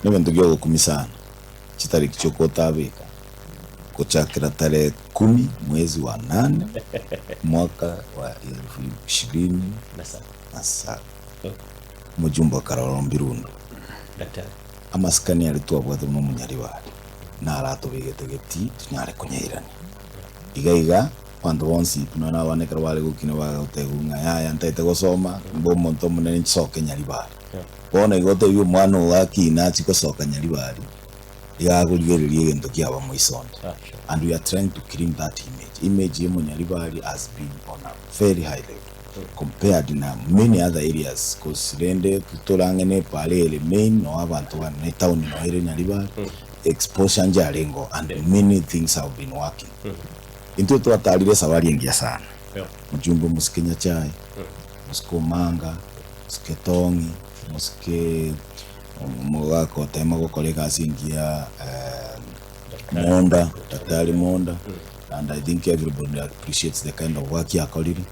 Negento giogokumia sana chitariki chiokotabeka gochakera tarehe kumi mwezi wa nane mwaka wa elfu ishirini na saba omojumbe o Karoro Mbirundo. Amasikani aria twabwate buna omonyaribari naro atobegete getii tonyare konyairania. Iga iga abanto bonsi buna nabana ekero bare gokina bagotebigwa ng'a yaya ntaete gosoma mbe omonto omonene nsoke nyaribari. Bono igo otebie omwana oo akine achie gosoka nyaribari, iga akorigereria egento kiaba moisonde. And we are trying to clean that image. Image ya omonyaribari has been on a very high level compared na many other areas cause rende tore ang'e na epara ere main noo abanto bare na etown noo ere nyaribari, exposure njarengeo and many things have been working. Intwe twatarire esabari engiya sana, mojumbe omosike Nyachae, mosike Omanga, mosike Tong'i, mosike omogaka otema gokora egasi engiya Monda, Daktari Monda, and I think everybody appreciates the kind of work akorire,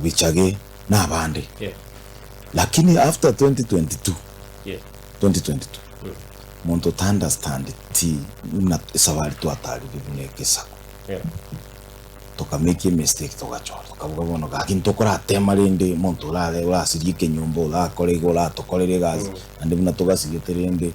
Bichage na abande. Lakini after 2022, 2022, monto ota understand ti buna esabari twatarire buna egesaku. Toka make a mistake togachora tokabuga bono gaki ntokoratema rende omonto orare orasirie ekenyomba orakore iga oratokorere egasi naende buna togasigete rende.